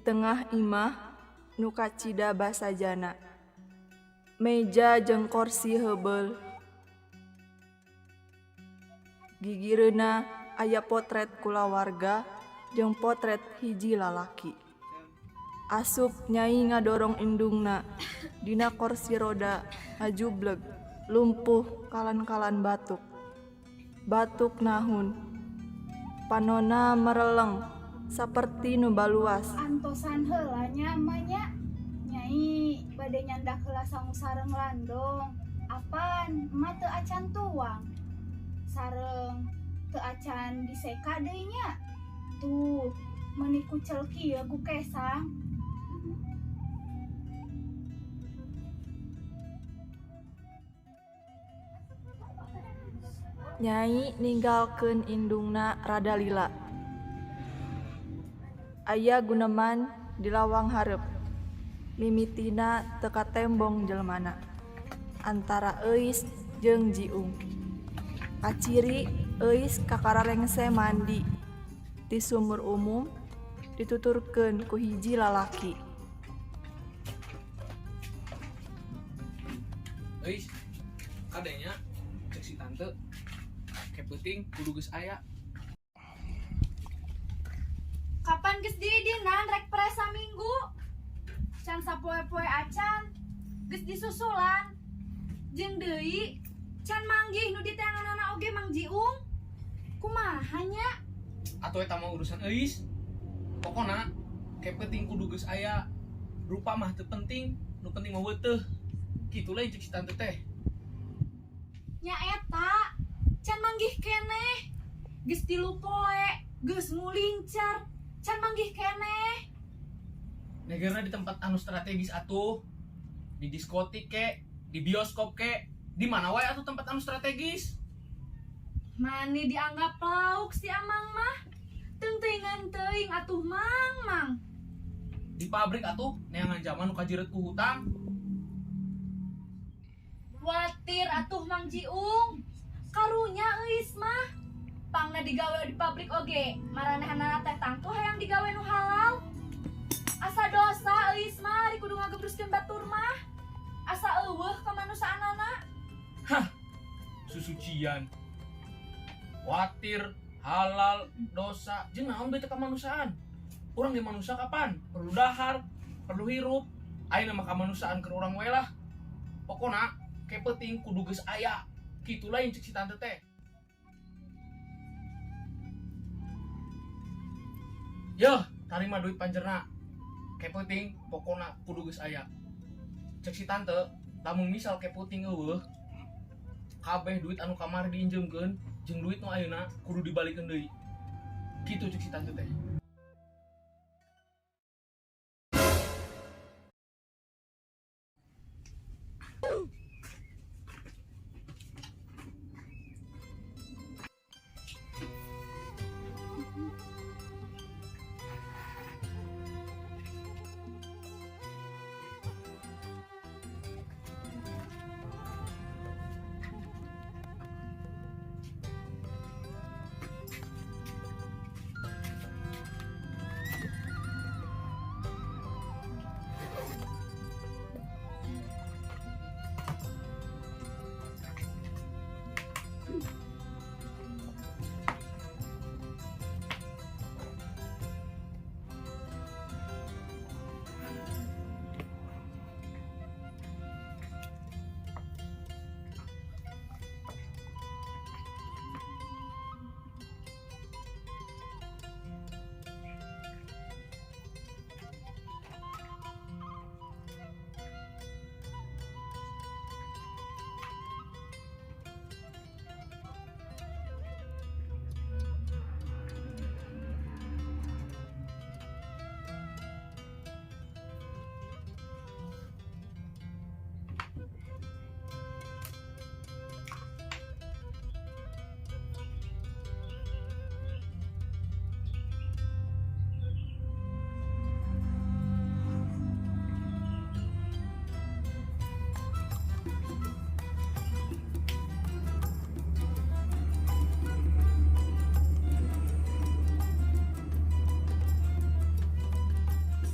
Di tengah imah nu kacida basajana. Meja jeung korsi heubeul. Gigireunna aya potret kulawarga jeung potret hiji lalaki. Asup Nyai ngadorong indungna dina korsi roda ngajubleg lumpuh kalan-kalan batuk. Batuk nahun. Panonna mereleng saperti nu baluas. Antosan heula nya Emak nya. Nyai bade nyandak heula sangu sareng landong. Apan Emak teu acan tuang. Sareng teu acan diseka deui nya. Tuh, meuni kucel kieu ku kesang. Nyai ninggalkeun indungna rada lila. Aya guneman di lawang hareup. Mimitina teu katembong jelmana. Antara Euis jeung Jiung. Kaciri Euis kakara rengse mandi di sumur umum dituturkeun ku hiji lalaki. Euis, kade nya cek si tante ke peuting kudu geus aya. Kapan geus diidinan rek pres saminggu? Can sapoe-poe acan geus disusulan. Jeung deui can manggih nu diteanganana oge Mang Jiung. Kumaha nya? Atuh eta mah urusan Euis. Pokona ke peuting kudu geus aya. Rupa mah teu penting, nu penting mah weuteuh. Kitu lain cek si tante teh. Nya eta can manggih keneh. Geus 3 poe, geus ngulincer, can manggih keneh. Negerna di tempat anu strategis atuh. Di diskotik ke, di bioskop ke, di mana wae atuh tempat anu strategis. Mani dianggap lauk si Amang mah. Teuing teuing atuh Mang, Mang. Di pabrik atuh neangan zaman nu kajiret ku hutang. Watir atuh Mang Jiung. Karunya euis mah. Pangna digawe di pabrik oge, maranehanana teh tangtu hayang digawe nu halal. Asa dosa euis mah ari kudu ngagebruskeun batur mah. Asa eueuh kamanusaanana. Hah, susucian. Watir, halal, dosa, jeung naon bae teh kamanusiaan. Urang ge manusia kapan? Perlu dahar, perlu hirup. Ayeuna mah kamanusiaan keur urang we lah. Pokona ke peuting kudu geus aya. Kitu lain cek si tante teh. Yeuh, tarima duit panjerna. Ke peuting pokona kudu geus aya. Cek si tante, lamun misal ke peuting eueuh, kabeh duit anu kamari diinjeumkeun jeung duit nu ayeuna kudu dibalikeun deui. Kitu cek si tante teh.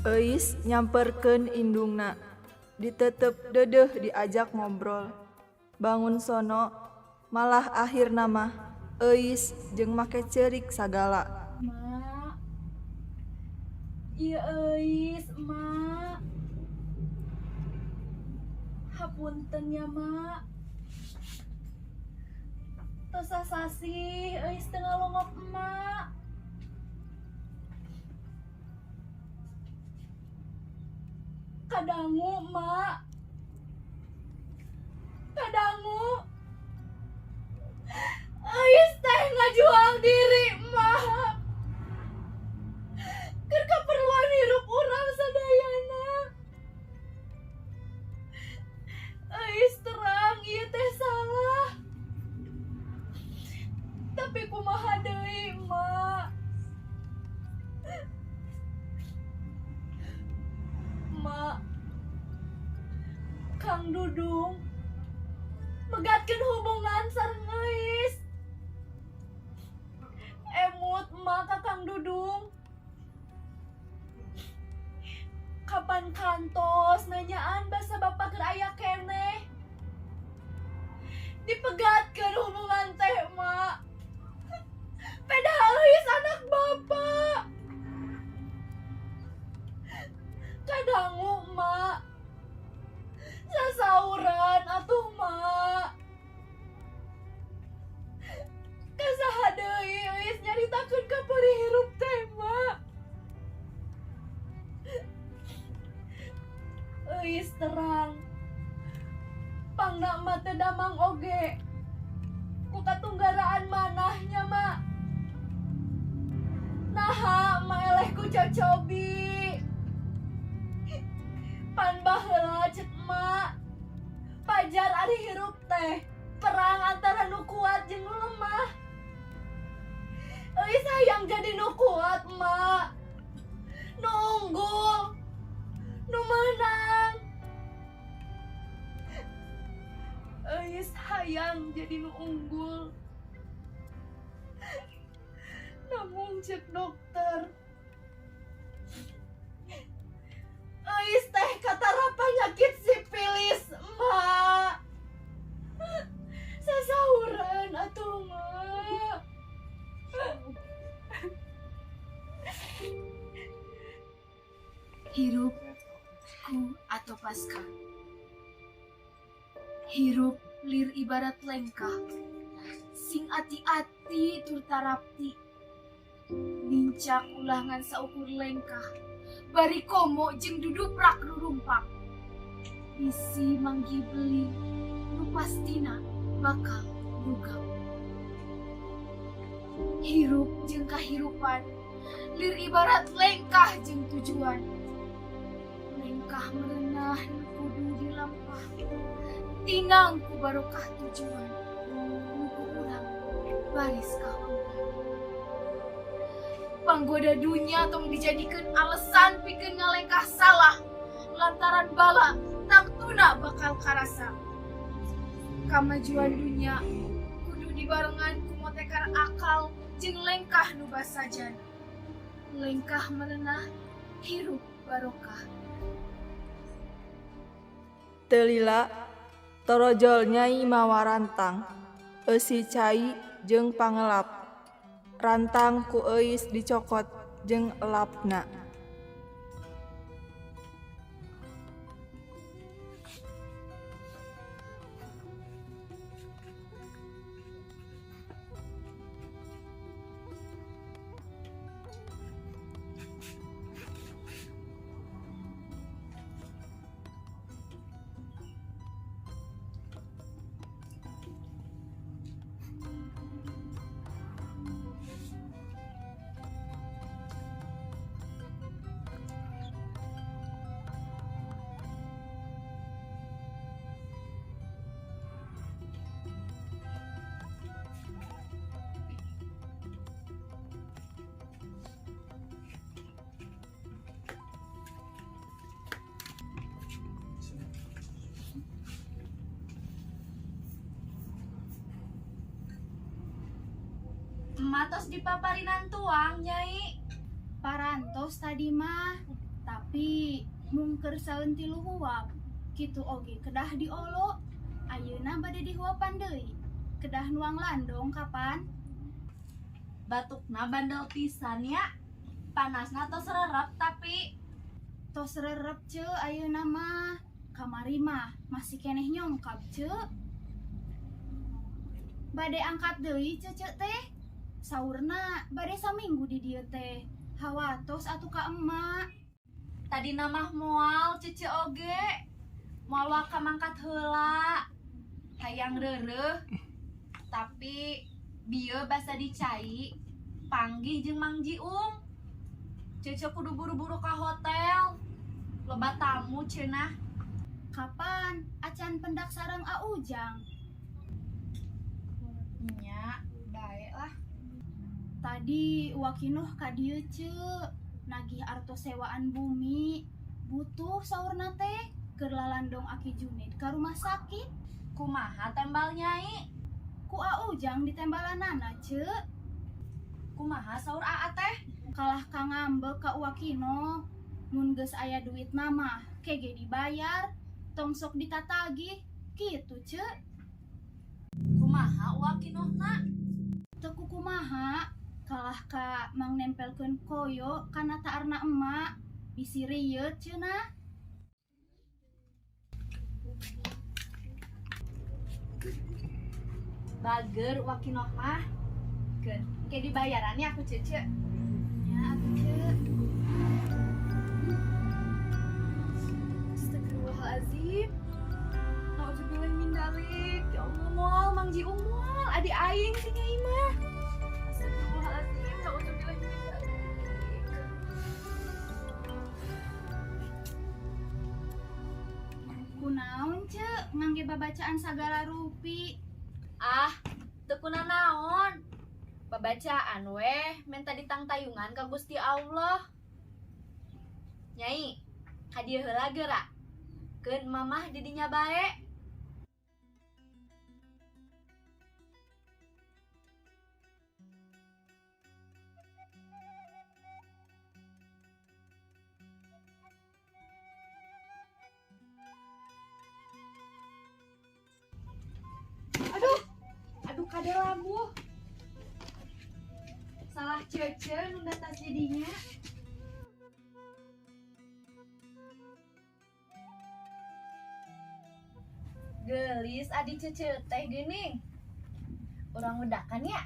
Euis nyamperkeun indungna. Ditetep deudeuh diajak ngobrol. Bangun sono, malah akhirna mah Euis jeung make ceurik sagala. Mak. Ieu Euis, Mak. Hapunten ya, Mak. Tos sasasih Euis teu ngalongok emak. Kadangu, Mak. Kadangu. Euis teh ngajual diri, Mak. Keur kaperluan hirup urang sadayana. Euis terang ieu teh salah. Tapi kumaha deui, Mak? Mak, Kang Dudung megatkeun hubungan sareng Euis. Emut Mak ka Kang Dudung. Kapan kantos nanyaan basa bapak keur aya keneh. Dipegatkeun hubungan teh, Mak. Padahal Euis anak bapak. Kadangu, Mak. Sasauran atuh, Mak. Kasaha deui Euis nyaritakeun kaperih hirup teh, Mak. Euis terang. Pangna mah teu damang oge. Ku katunggaraan manahnya, Mak. Naha ma eleh ku cocobi. Pan baheula ceuk emak. Pajar ari hirup teh perang antara nu kuat jeung nu lemah. Euis hayang jadi nu kuat, Mak. Nu unggul, nu menang. Euis hayang jadi nu unggul. Namun cek dokter, Euis teh katara penyakit sipilis, Mak. Sasauran atuh, Mak. Hirup ku atau pasca. Hirup lir ibarat lengkah. Sing ati-ati tur tarapti. Nincak ulangan saukur lengkah. Bari komo jeung duduprak rurumpak. Bisi manggi beli nu pastina bakal bugap. Hirup jeung kahirupan lir ibarat lengkah jeung tujuan. Lengkah merenah nu kudu dilampah. Tinang ku barokah tujuan. Nu ku urang baris kahongan. Panggoda dunya tong dijadikeun alasan pikeun ngalengkah salah. Lantaran bala tangtuna bakal karasa. Kamajuan dunya kudu dibarengan ku motekar akal jeung lengkah nu basajan. Lengkah merenah hirup barokah. Teu lila torojol Nyai mawa rantang, eusi cai jeung pangelap. Rantang ku Euis dicokot jeung elapna. Emak tos dipaparinan tuang, Nyai. Parantos tadi mah, tapi Tapi mung keur saeun tilu huap, kitu oge kedah diolo. Ayeuna bade dihuapan deui. Kedah nuang landong kapan? Batukna bandel pisan ya. Panasna tos rerep tapi Tos rerep, Ce, ayeuna mah. Kamari mah masih keneh nyongkap, Ce. Bade angkat deui Cece teh. Saurna bade saminggu di dieu teh. Hawatos atuh ka emak. Tadi mah moal Cece oge. Moal waka mangkat heula. Hayang reureuh. Tapi bieu basa dicai panggih jeung Mang Jiung. Cece kudu buru-buru ka hotel. Loba tamu cenah. Kapan acan pendak sareng A Ujang? Nya, bae lah. Tadi Wakinoh ka dieu, Ce, nagih artos sewaan bumi. Butuh saurna teh keur lalandong Aki Junid ka rumah sakit. Kumaha tembal Nyai? Ku A Ujang ditembalanana, Ce. Kumaha saur Aa teh? Kalah ka ngambek ka Wakino. Mun geus aya duit mah kege dibayar, tong sok ditatagih. Kitu, Ce. Kumaha Wakinohna? Teu kumaha, kalah ka mang nempelkeun koyo kana taarna emak. Bisi rieut cenah. Bager Wakinoh mah. Keun, engke dibayarannya aku Cece. Ya atuh, Ce. Astagfirullahalazim. Nauzubillah min dalik. Ya Allah, moal Mang Jiung moal adi aing si Nyai mah. Astagfirullahalazim. Nauzubillah min dalik. Kunaon, Ce, ngangge babacaan sagala rupi? Ah, teu kunanaon. Babacaan weh menta ditangtayungan ka Gusti Allah. Nyai, ka dieu heula geura. Keun mamah di dinya bae. Aduh, aduh kade labuh. Salah Cece nunda tas jadinya. Gelis adi Cece teh geuning. Urang udakan ya.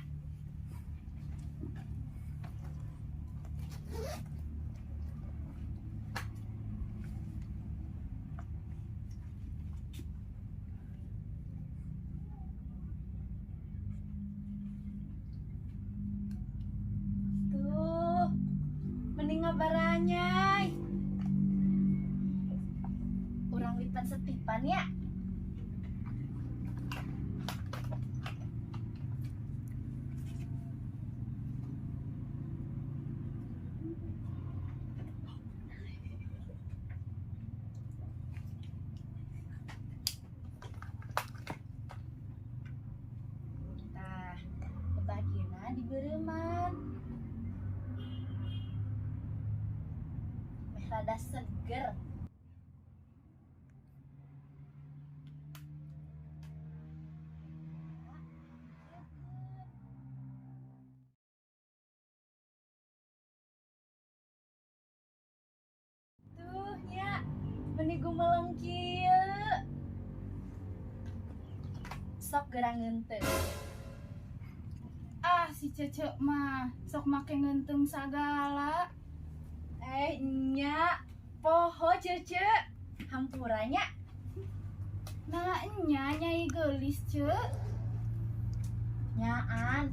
Tuh, mending ngabaranyai. Urang lipat setipan ya. Tah, lebah dieuna dibeureman. Meh rada seger. Tuh nya, meni gumeleng kieu. Sok gerang ngeunteung. Ah, si Cece mah sok make ngeunteung sagala. Eh, nya, poho Cece. Hampura nya. Nah, enya Nyai geulis, Ce. Nyaan.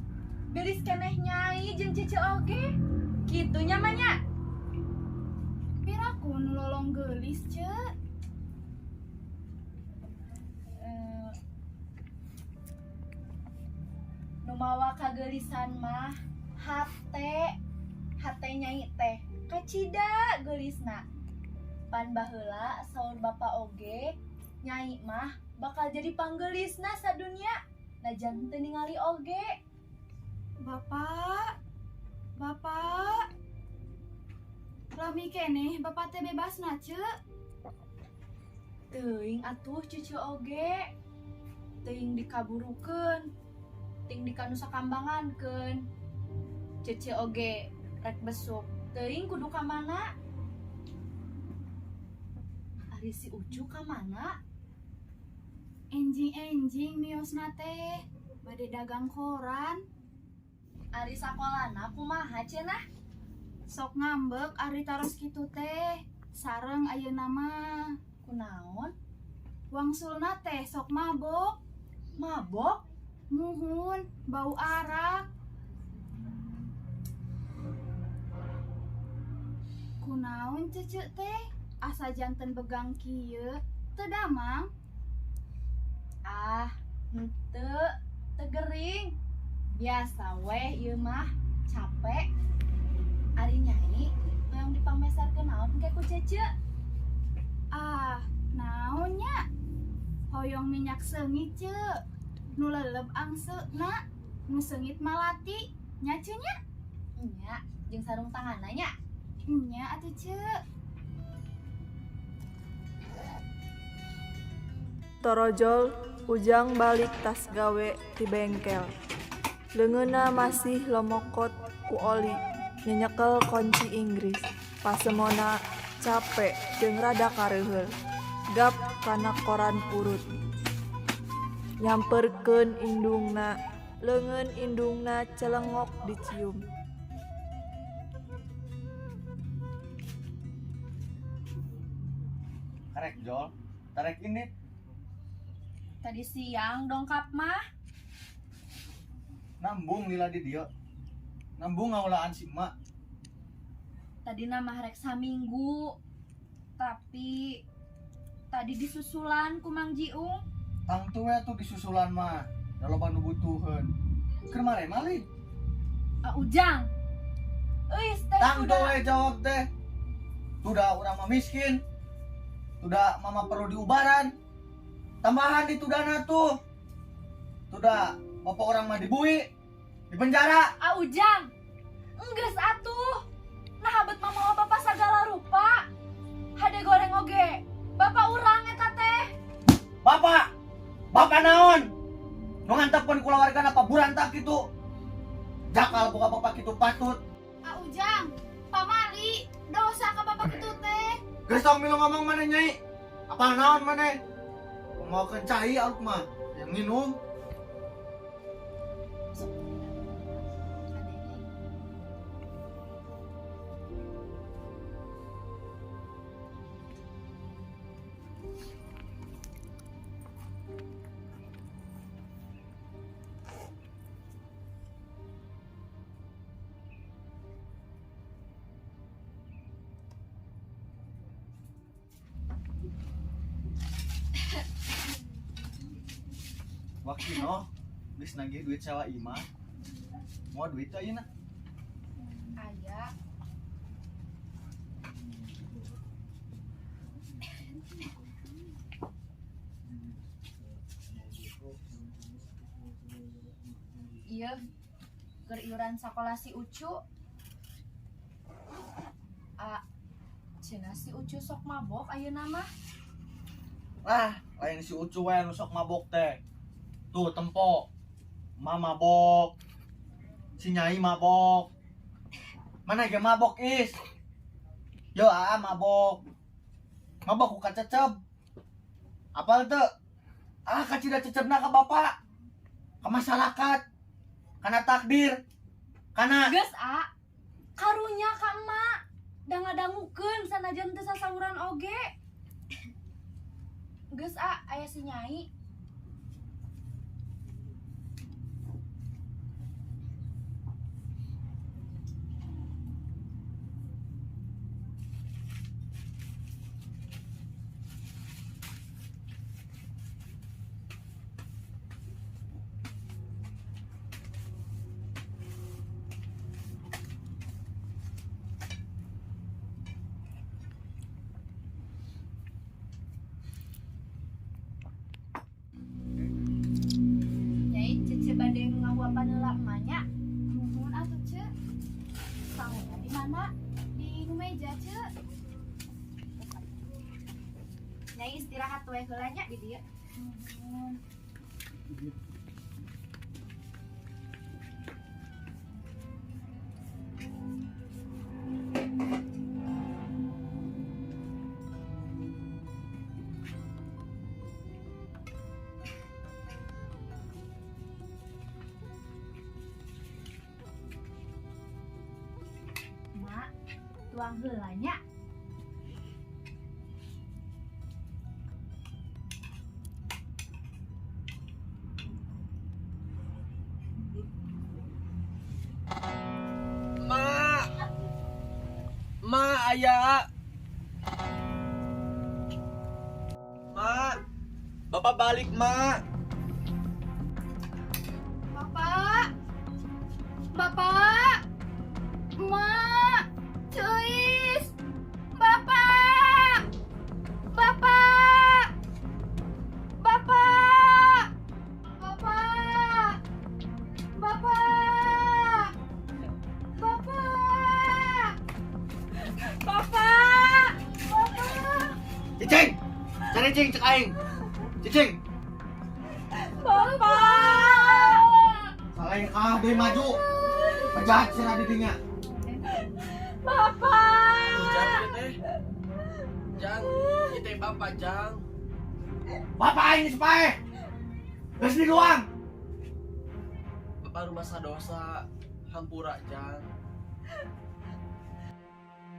Geulis keneh Nyai jeung Cece oge. Kitu nya mah nya. Piraku nu lolong geulis, Ce? Eh, nu mawa kageulisan mah hate, hate Nyai teh kacida geulisna. Pan baheula saur bapa oge Nyai mah bakal jadi panggeulisna sadunya najan teu ningali oge. Bapak, Bapak. Lami keneh bapak teh bebasna, Ceu? Teuing atuh Cece oge. Teuing dikaburukeun, ting dikanusakambangankeun. Cece oge rek besuk. Teuing kudu ka mana? Ari si Ucu ka mana? Enjing-enjing miosna teh, bade dagang koran. Ari sakolana kumaha cenah? Sok ngambek ari taros kitu teh. Sareng ayeuna mah Kunaon? Wangsulna teh sok mabok. Mabok? Muhun, bau arak. Kunaon Cece teh? Asa janten begang kieu, teu damang? Ah, henteu, teu gering. Biasa weh ieu mah, capek. Ari Nyai, hoyong dipangmeserkeun naon engke ku Cece? Ah, naon nya? Hoyong minyak seungit, Ceu. Nu leleb angseuna, nu seungit malati. Nya, Ceu, nya? Nya, jeung sarung tanganna nya. Nya atuh, Ceu. Torojol Ujang balik tas gawe ti bengkel. Leungeunna masih lomokot ku oli, nyenyekel konci Inggris. Pasemona cape jeung rada kareuheul. Gap kana koran purut. Nyamperkeun indungna, leungeun indungna celengok dicium. Karek jol, tarek ini. Tadi siang dongkap mah. Nambung lila di dia. Nambung ngaulaan si emak. Tadi nama rek saminggu. Tapi tadi disusulan ku Mang Jiung. Tangtu we atuh disusulan mah. Da loba nu butuheun. Keur mare malih. Ah, Ujang. Euis teh Tangtu we jawab teh. Tuda urang mah miskin. Tuda mama perlu diubaran. Tambahan di tudana tuh. Tuda bapak orang mah dibui, di penjara. Ah, Ujang. Enggeus atuh. Nah bet mama bapak sagala rupa. Hade goreng oge. Bapak urang eta teh. Bapak. Bapak naon? Nu ngantepeun kulawargana paburantak kitu. Jakal boga bapak kitu patut. Ah, Ujang, pamali dosa ka bapak kitu teh. Geus tong milu ngomong maneh Nyai. Apa naon maneh? Mau cai aluk mah yang minum. Wakino, geus nagih duit sewa imah. Mau duit teh ayeuna? Aya. Iya, keur iuran sakola si Ucu. Ah, cenah si Ucu sok mabok ayeuna mah. Lah, lain si Ucu we nu sok mabok teh. Tuh tempo. Ma mabok. Si Nyai mabok. Mana ge mabok is? Yo aa mabok. Mabok ku kacecep. Apal teu? Ah kacida cecepna ka bapak. Ka masyarakat. Kana takdir. Kana Geus a. Karunya ka emak. Da ngadangukeun sanajan teu sasauran oge. Geus a aya si Nyai. Nyai Cece bade ngahuapan heula emak nya. Muhun atuh, Ceu. Sanguna di mana? Di nu meja, Ceu. Nyai istirahat we heula nya di dieu. Nuhun. Mak, tuang heula nya. Ma. Ma aya. Ma. Bapak balik, Ma. Bapak. Bapak. Mak. Cuis. Bapak. Bapak. Bapak. Bapak. Bapak. Bapak. Bapak. Bapak. Cicing. Cari cing cek aing. Cicing. Bapak. Salah yang kabeh maju. Penjahat sih di dinya. Bapak. Ujang ieu teh. Jang, ieu teh bapak, Jang. Bapak aing geus paeh. Geus diluang. Bapak rumasa dosa. Hampura, Jang.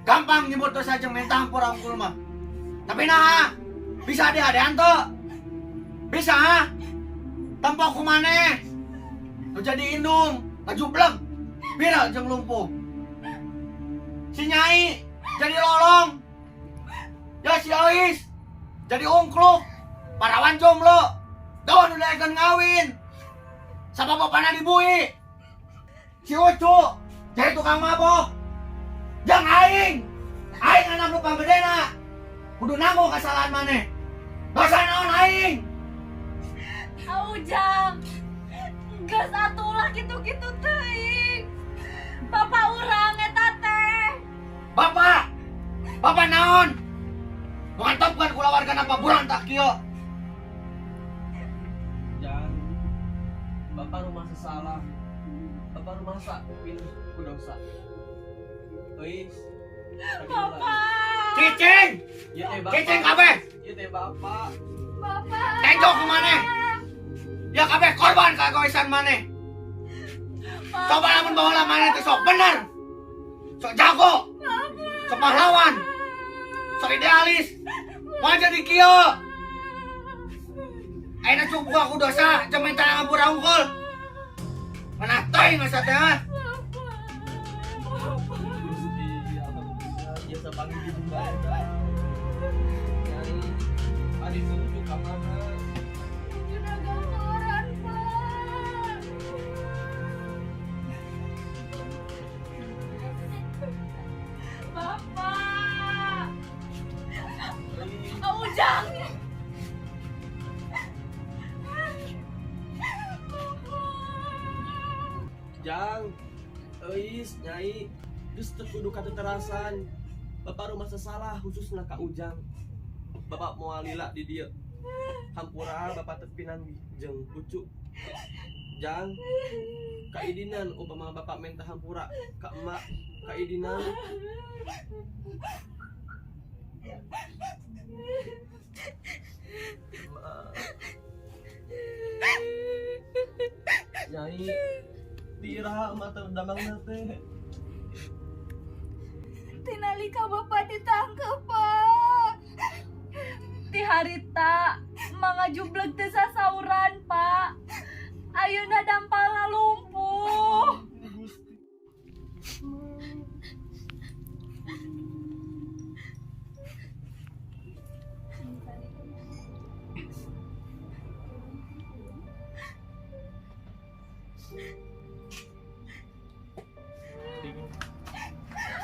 Gampang nyebut dosa jeung minta hampura unggul mah. Tapi nah, bisa dihadean tuh. Bisa ha? Tempo ku maneh. Nu jadi indung, ngajubleg. Viral jeung lumpuh. Si Nyai jadi lolong. Ya si Ois jadi ungkluk. Parawan jomblo. Daun udah egan ngawin. Sama bapakna dibui. Si Ucu jadi tukang mabok. Jang aing. Aing anak nu panggedena. Kudu nanggung kesalahan maneh. Dosa naon aing? Ujang. Geus atuh lah kitu-kitu teuing. Bapak urang eta teh. Bapak. Bapak naon? Nu ngantepkeun kulawarga napa buran tak kieu. Jang. Bapak rumasa salah. Bapak rumasa pinuh ku dosa. Euis. Bapak. Cicing. Ieu teh bapak. Cicing kabeh. Ieu teh bapak. Bapak. Tenjo ku maneh. Ya kabeh korban kaegoisan maneh. Coba lamun baheula maneh teh sok bener. Sok jago. Sok pahlawan. Sok idealis. Moal jadi kieu. Ayeuna cukup aku dosa jeung minta ngampura unggul. Mana teuing asa teh ah. Gusti, alhamdulillah biasa panggil di jembatan. Nyai, ari Ucu ka mana? Juragan koran, Pak. Bapak. Ujang. Jang, Euis, Nyai, geus teu kudu kateterasan. Bapak rumasa salah khususna ka Ujang. Bapak moal lila di dieu. Hampura bapak teu pinanggih jeung Ucu. Jang, kaidinan upama bapak minta hampura ka emak, kaidinan. Emak. Nyai, tira emak teh damangna teh. Tinalika bapak ditangkep, Pak. Ti harita mangajubleg teu sasauran, Pak. Ayeuna dampalna lumpuh. Gusti.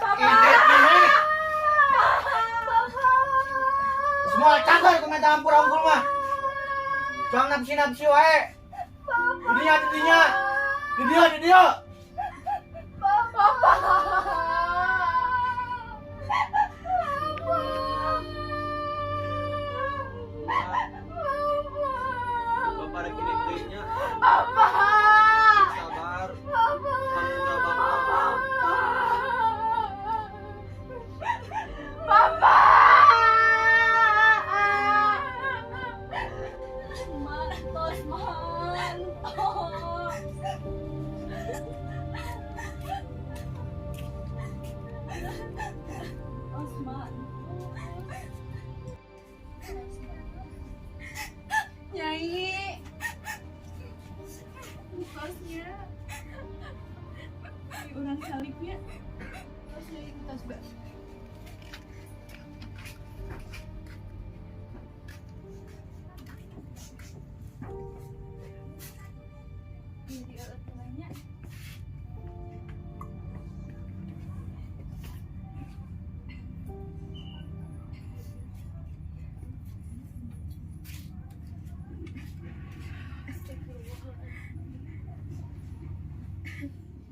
Bapak. Semua canggal ku minta hampura unggul mah. Jangan nafsi-nafsi wae. Didinya, didinya. Di dieu, di dieu. Bapak. Bapak. Sabar. Hampura Bapak. Bapak. Mantos, mantos. Tos mantos. Nyai. Tosnya. Urang salibnya. Tos nyai, tos Mbak. Jadi tuanya.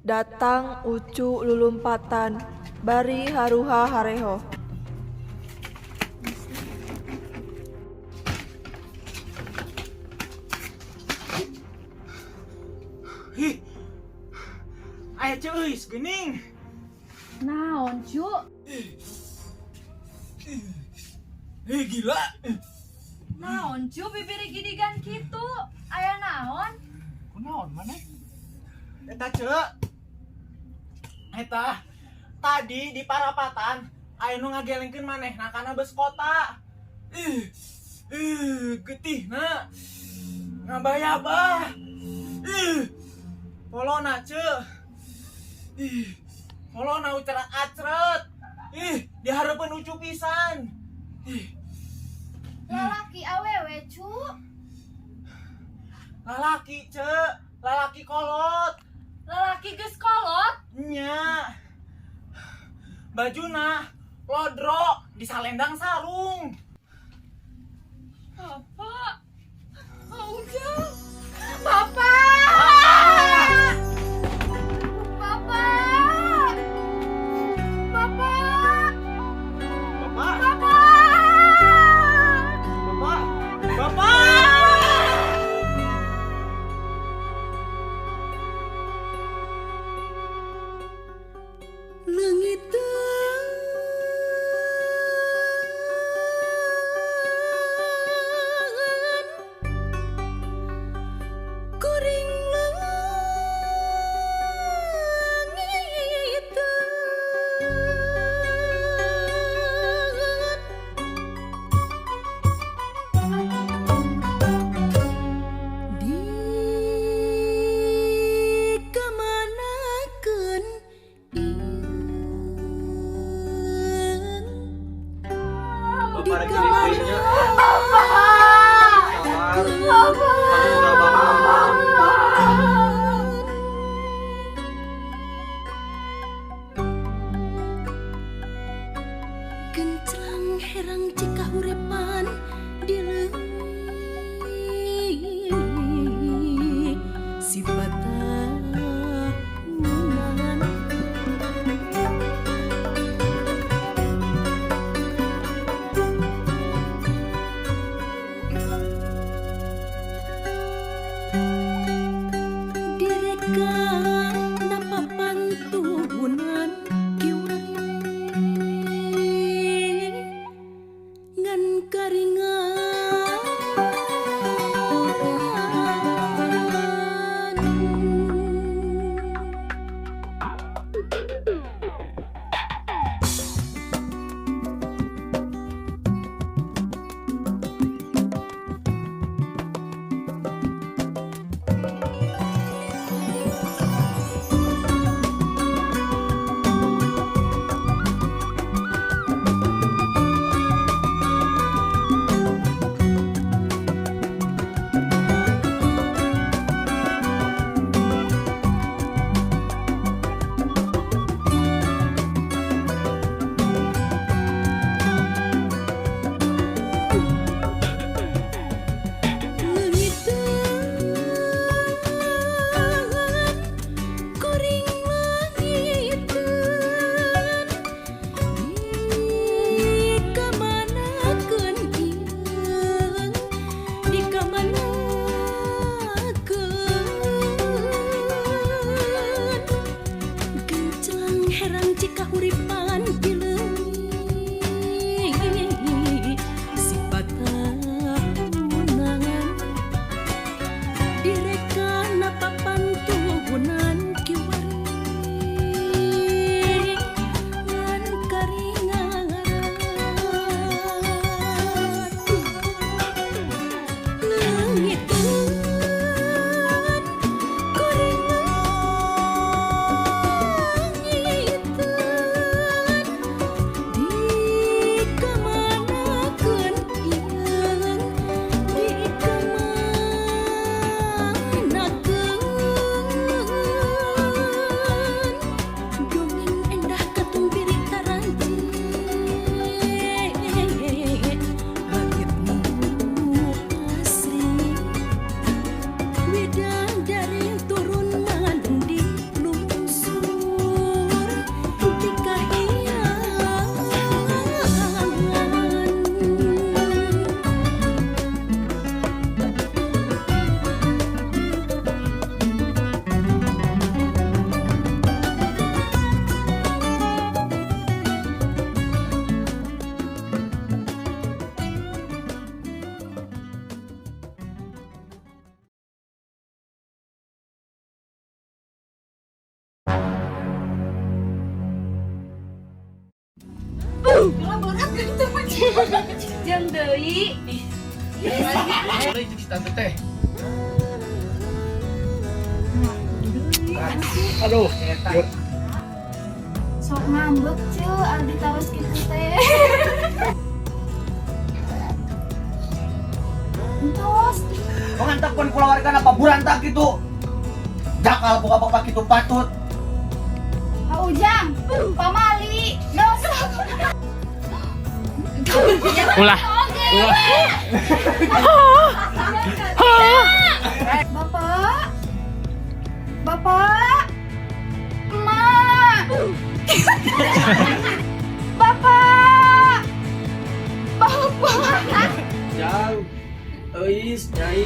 Datang Ucu lulumpatan bari haruha hareho. Ih. Aya ceuis geuning. Naon, Cu? Ih, gila. Naon, Cu, bibir gidigan kitu? Aya naon? Kunaon maneh? Eta ceu. Eta tadi di parapatan aya nu ngagelengkeun manehna kana bus kota. Ih, ih, getihna. Ngabayabah. Ih, polona ceu. Ih, polona ucerat-acret. Ih, dihareupeun Ucu pisan. Ih, Lalaki awewe, Cu. lalaki ceu, lalaki kolot. Lalaki geus kolot? Nya. Bajuna lodro disalendang sarung. Bapak. Ujang. Bapak. Bapak. Bapak. Bapak. Bapak. Bapak. Bapak. Leungiteun kuring leungiteun dikamanakeun ieung Bapak rek jadi deui nya. Sabar. Hampura Bapak. Genclang herang cikahurepan di leuwih sipatahunan. Direka napapantunan kiwari ngan karingan. Berat gitu. Jeung deui. Boleh cek si tante teh. Aduh. Sok ngambek ce, abdi taros kitu teh. Entos. Pengantak pun kulawarga apa burantak gitu. Jakal buka bapak gitu patut. Pak Ujang, pamali, dosa. Ulah. Ulah. Bapak. Bapak. Emak. Bapak. Bapak. Jang, Euis, Nyai,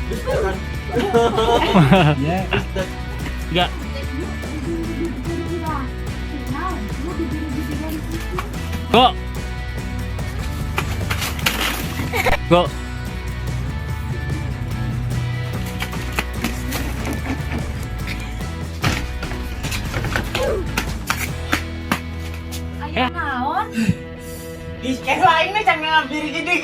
geus kan. Geus teu. Enggak. Go. Go. Aya naon? Ih, kayak lain mah jangan diri gini.